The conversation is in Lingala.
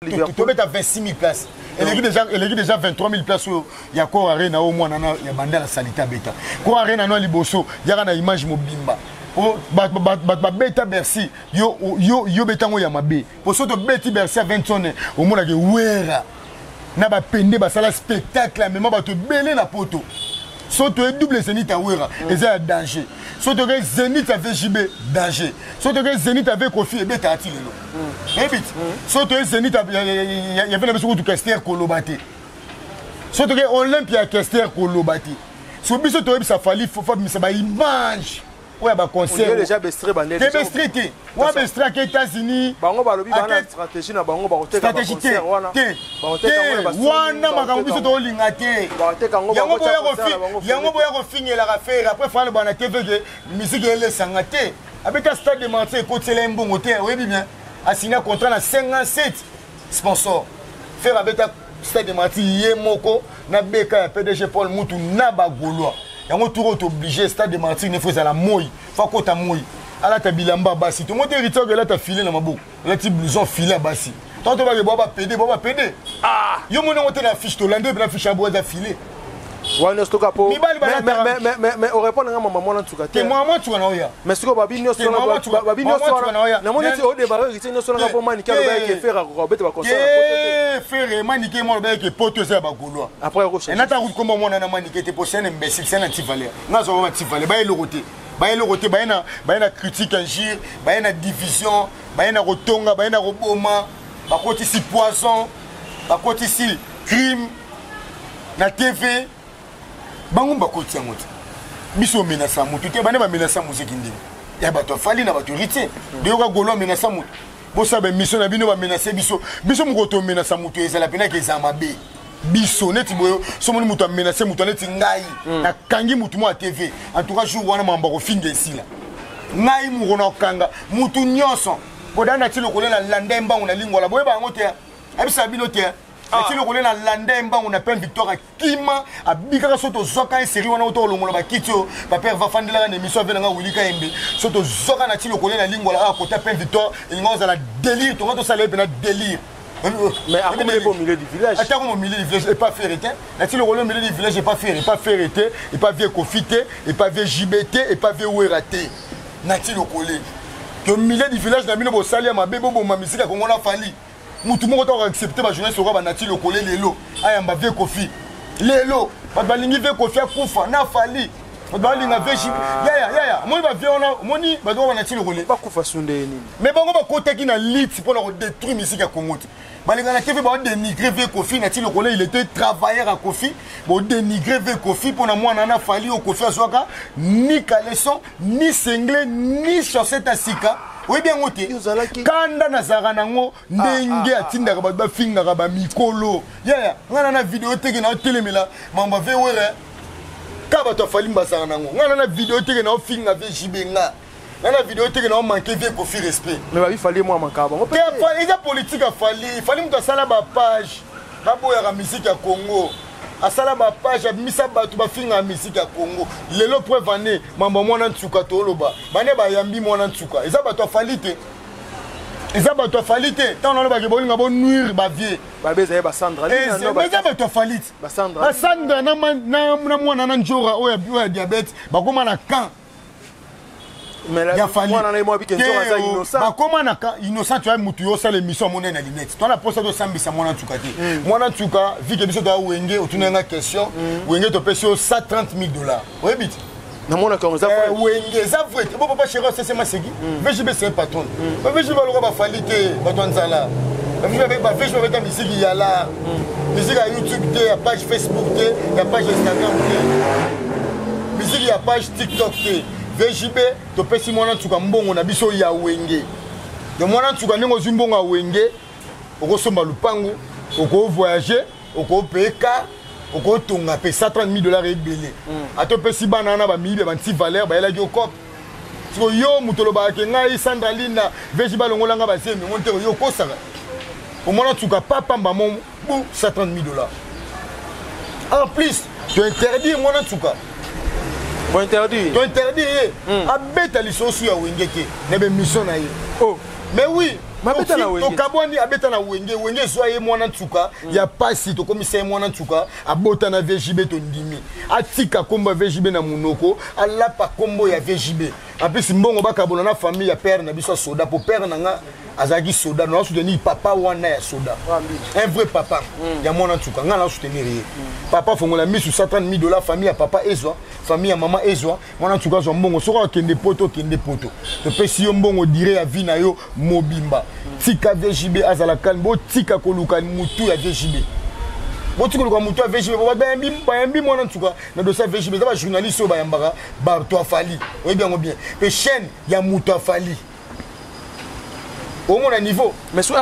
Tobeta 26 000 places, eleki déjà, eleki déjà 23 000 places oyo ya Accor Arena. Oyo mwana na ya banda na salite abeta Accor Arena no ya liboso, yaka na image mobimba. Bato babeta Bercy, yo betango ya mabe, po so tobeti Bercy ya 20 tonne, omonaka Wera na bapende basala spectacle, amema bato ebele na Poto. So toye double Zénith ya Wera, eza ya danger. So toke Zénith ya VJB, danger. So toke Zénith ya Kofi, ebetaka ti lelo, oyebi ti. So toye Zénith ya ve na biso kutu Kester, koloba te. So toke Olympia ya Kester, koloba te. So biso toyebisa Fally, faut abimisa baimage oyo ya baconcert. Te, bestri te, wa bestri ake États-Unis. Bango balobi bana stratégie na bango, bakoteka stratégie te te te wana makambo biso tolinga te. Yango boya kofingelaka Ferre. Après Fally bana te ke musique elesanga te, abeta Stade des Martyrs, ekotiela ye mbongo te. Oyebi bien, asigna contrat na 57 sponsor. Ferre abeta Stade des Martyrs ye moko na beka ya PDG Paul Mutu na Bagaulois. Yango tour oyo tooblige Stade des Martyrs ne faut ezala moi, faut akota moi, alata bilamba basi. Tomo te Héritier elata filet na maboko, alati blouson filet ya basi. Tango tobake bwa bapede, bwa bapede, yo moni yango te na fiche, tolande mpe na fiche ya bo eza filet. Wana nyonso toka po Mibali mais orépondre nga mama mwana nsuka te. Mama nsuka na oya. Mais sikoyo babi nyonso, babi nyonso wana namoni eti odémarre Héritier nyonso nanga po Manike aloba eke Ferre akoka obeta baconcert. Te, Ferre, Manike mwana aloba eke Poto eza ya Bagaulois. Après enata kutu komba mwana na Manike te, po c'est un imbécile, c'est un antivaleur. Nga azwa ba antivaleur, baye eloko te, baye eloko te, baye na critique, injure, baye na division, baye na kotonga, baye na koboma, bakotisi poison, bakotisi crime na TV. Bango bakoti yango te. Biso omenasa motu te, bane bamenasa moziki ndenge ya bato afali na bato Héritier deyoka golo amenasa motu. Bosala baémission na bino, bamenase biso. Biso mokolo tomenasa motu, ezala mpenaka eza mabe. Biso neti boye, somoni moto amenase moto neti ngai, nakangi motu moko ya TV. En tout cas, jour wana mambo akofinga esila. Ngai moko nakokanga motu nyonso po da nati lokole na landa ye mbangu na Lingwala. Boyeba yango te, ayebisaka bino te. Nati lokole na landa ye mbangu na Pain Victoire, akima abikaka. So tozwaka ye série wana, oto kolongola bakiti oyo bapere vafandelaka na émission ave nanga Wilika Yembe. So tozwaka na ti lokole na Lingwala kaka kota Pain Victoire, elinga ozala délire, tonga tosala ye mpena délire. Mais akomi au milieu du village. Atako au milieu du village, et pas Ferre te. Nati lokolo au milieu du village, et pas Ferre, et pas Ferre te, et pas vieux Kofi te, et pas vieux JB te, et pas vieux Wera te. Nati lokole ke milieu du village na bino bosali ya mabe, boboma misika Kongo na Fally. Mutu moko to accepte bajournaliste okoka banati lokole lelo ayamba vieux Kofi. Lelo bato balingi vieux Kofi akufa na Fally, bato balinga vieux JB. Yaya, yaya, omoni bavie wana, omoni bato oyo banati lokole. Bakufa sunde nini? Mais bango bakotaki na lit mpona kodétruire misiki ya Kongo te. Balingana te mpe baodénigre vieux Kofi. Nati lokole, il était travailleur ya Kofi. Bodénigre vieux Kofi mpona mwana na Fally oyo Kofi azwaka ni caleçon, ni singlet, ni chaussette ya sika. Oyebi yango te. Kanda nazalaka nango ndenge atindaka bato bafingaka bamikolo. Yaya, ngai na na video teke na otelemela mambo ave Were ka bato afali bazalaka nango. Ngai na na video teke na ofinga vieux JB, nga nga na video teke na omanke vieux Kofi respect. Mais babi Fally mwa mankaka bango. Te, eza politique. Afali Fally moto asala bapage baboyaka misiki ya Congo, asala bapage, abimisa bato bafingaka misiki ya Congo. Lelo preuve ane mambo mwana nsuka toloba, bane bayambi mwana nsuka, eza bato afali te, eza bato afali te. Ntango nalobaki bolinga bonuire bavie. Babe ezali basandra. Eza bato afali te, Basandra na mwana na njora oyo ya diabète, bakóma na camp. Ya Fally bakóma na innocent. Toya mutu yo osala émission, amoni na lunette. Toa na posa tosambisa mwana nsuka te. Mwana nsuka vike biso toya Wenge, otuna nga question. Wenge topesi yo 130 000 $, oyebi te. Namonaka yango eza. Wenge eza vrai te. Bo papa chéri asese maseki, VJB c'est un patron. BaVJB baloka bafali te, bato ya nzala. BaVJB babeta misiki yala, misiki ya YouTube te, ya page Facebook te, ya page Instagram te, misiki ya page TikTok te. VJB topesi mwana nsuka mbongo na biso ya Wenge. Yo mwana nsuka, ndenge ozwi mbongo ya Wenge, okosomba lupangu, okovoyage, okopeye car, okotonga mpe. 130 000 $ ebele. Ata opesi bana wana bamiyibi ya banti valeur bayelaki okope. Siko yo moto olobaka ke ngai Sandra Linda VJ balongolanga bazemi, omoni te yo okosaka. Omwana nsuka papamba mo bu 130 000 $. En plus tointerdire mwana nsuka. Bointerdire? Tointerdire ye abeta lisusu ya Wenge te na bemission na ye. Oh. Mais oui. Mabeta na Wenge. Tokabwani, abeta na Wenge. Wenge ezwa ye mwana nsuka ya pasi, tokomisa ye mwana nsuka, abota na VJB. Tondimi atika nkombo ya VJB na monoko, alapa nkombo ya VJB. Apesi mbongo, bakabola na famille ya père na biso ya soda, po père na nga azalaki soda. Na soutenir papa wana ya soda, un vrai papa ya mwana nsuka. Nga na soutenir ye. Papa fongola misu, 130 000 $, famille ya papa ezwa, famille ya mama ezwa, mwana nsuka azwa mbongo. Soki akende Poto, okende Poto, topesi yo mbongo dire ya vie na yo mobimba. Tika VJB azala calme. Botika koluka mutu ya VJB, botika koluka mutu ya VJB. Bayambi, bayambi mwana nsuka na dossier ya VJB. Eza bajournaliste oyo bayambaka bato afali, oyebi yango bien, mpe chaîne ya moto afali, omona niveau. Mais so